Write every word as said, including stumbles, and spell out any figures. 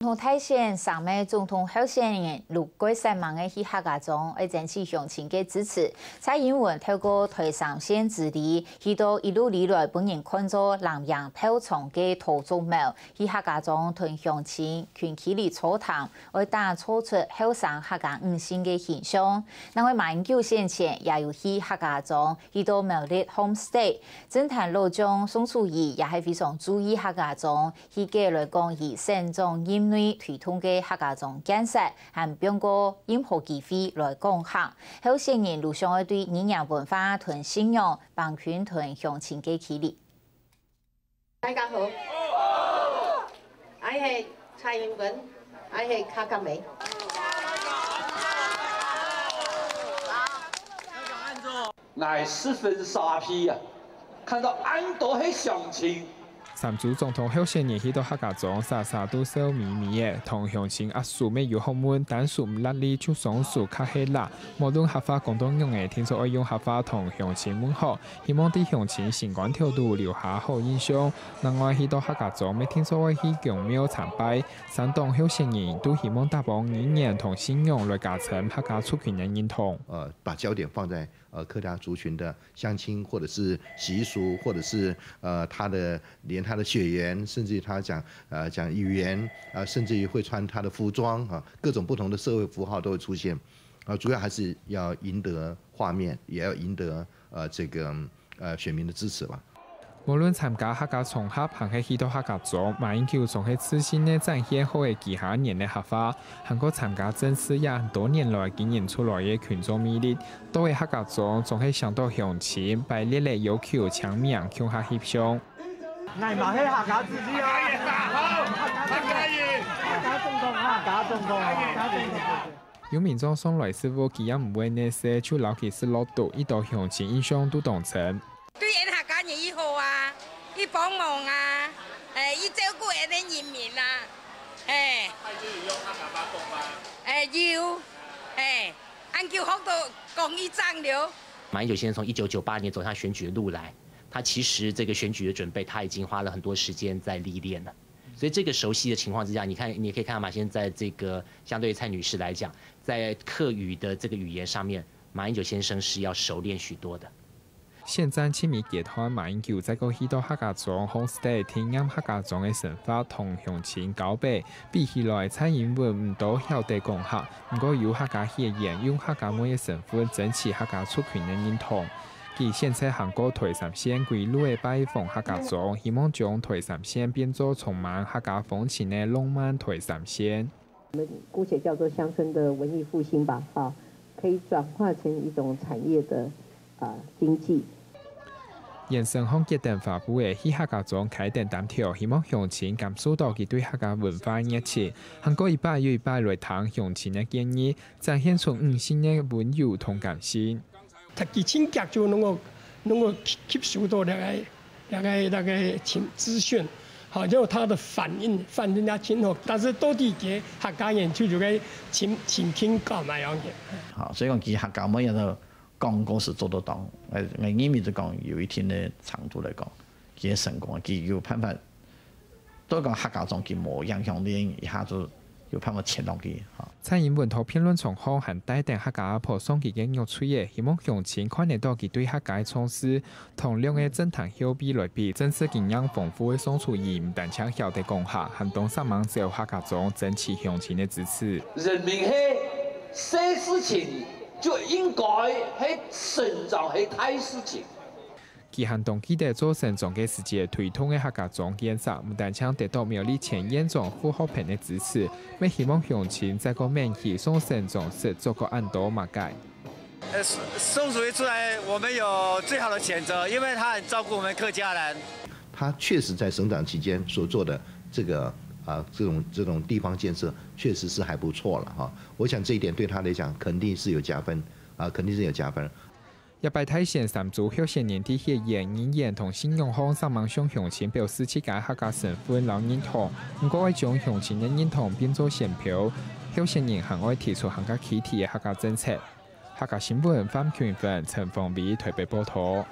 總統大選，三位總統候選人陸龜山猛个去客家庄，愛爭取鄉親个支持。蔡英文透過台三線之旅，去到一路以來分人看做藍營票倉个桃竹苗，去客家庄同鄉親近距離座談，愛打造出後生客家女性个形象。另外馬英九先前也有去客家庄，去到苗栗homestay，政壇老將宋楚瑜也係非常注意客家庄， 佢个來講，以省長任內推動个客家庄建設，還放過任何機會來講客。候選人都想愛對語言文化同信仰，放近同鄉親个距離。大家好，𠊎係蔡英文，𠊎係客家妹。 𠊎十分沙鼻啊，看到恁多个鄉親。三組總統候選人去到客家庄，儕儕都笑微微个，同鄉親握手乜有學問，單手毋落力就雙手較係抐。無論客話講到仰仔，定著愛用客話同鄉親問好，希望對鄉親心肝頭肚留下好印象。另外，去到客家庄，乜定著愛去宮廟參拜。三黨候選人都希望打幫語言同信仰來加深客家族群个認同。呃，把焦点放在 呃，客家族群的乡亲，或者是习俗，或者是，呃，他的，连他的血缘，甚至于他讲，呃，讲语言，啊，甚至于会穿他的服装，啊，各种不同的社会符号都会出现。啊，主要还是要赢得画面，也要赢得，呃，这个，呃，选民的支持吧。 無論參加客家場合，還係去到客家庄，馬英九總係自信个展現好个幾下年个客話，還過參加政治也多年來經營出來个群眾魅力。到个客家庄，總係想到鄉親，排列个要求簽名共下翕相。𠊎嘛係客家子弟啊！客家總統啊！客家總統啊！客家總統啊！有民眾上來食物，佢也毋會哪煞，就摎佢食落肚，一兜鄉親印象都當深。 對𫣆客家人又好啊，又幫忙啊，誒，又照顧𫣆个人民啊，誒。誒，有，誒，恁久學到講一張了。馬英九先生從一九九八年走上選舉的路來，他其實這個選舉的準備，他已經花了很多時間在歷練了。所以這個熟悉的情況之下，你看，你也可以看到馬先生在這個相對於蔡女士來講，在客語的這個語言上面，馬英九先生是要熟練許多的。 選戰盡尾階段，馬英九再過去到客家庄homestay，體驗客家庄个生活同鄉親交陪。比起來，蔡英文毋多曉得講客，毋過有客家血緣，用客家妹个身份爭取客家族群个認同。佢選擇行過台三線，歸路个拜訪客家庄，希望將台三線變做充滿客家風情个浪漫台三線。 我們姑且叫做鄉村的文藝復興吧，啊，可以轉化成一種產業的，啊，經濟。延伸項結等花布个去客家庄開等擔挑，希望鄉親感受到佢對客家文化个熱情，還過一擺又一擺來聽鄉親个建議，展現出女性个溫柔同感性。 佢盡遽就能夠，能夠吸，吸收到這個，這個，這個情，資訊，好，然後他的反應，反應也盡好。但是到底佢客家人就有個情，情感感那樣个。好，所以講，其實客家妹仔个講故事做得當，呃，我認為就講有一定个程度來講，佢个成功，佢有辦法 都講客家庄佢無影響力，一下就有辦法牽落去，哈。蔡英文在辯論場項還帶等客家阿婆上佢个玉槌仔，希望鄉親看得到佢對客家个重視。同兩個政壇後輩來比，政治經驗豐富个宋楚瑜毋單淨曉得講客，還當煞猛走客家庄爭取鄉親个支持。人民係細事情，就應該係省長係大事情。 佢還當記得做省長个時節推動个客家庄建設，毋單淨得到苗栗前縣長傅學鵬个支持，乜希望鄉親再過愐起上省長食做過恁多麼个。呃，宋，宋楚瑜出來，我們有最好的選擇，因為他很照顧我們客家人。他確實在省長期間所做的這個，啊，這種，這種地方建設，確實是還不錯了哈。我想這一點對他來講，肯定是有加分，啊，肯定是有加分。 這擺大選三組候選人在血緣、語言同信仰項煞猛向鄉親表示自家客家身份摎認同，毋過愛將鄉親个認同變做選票，候選人還愛提出還較具體个客家政策。客家新聞范群芬、陳鳳薇台北報導。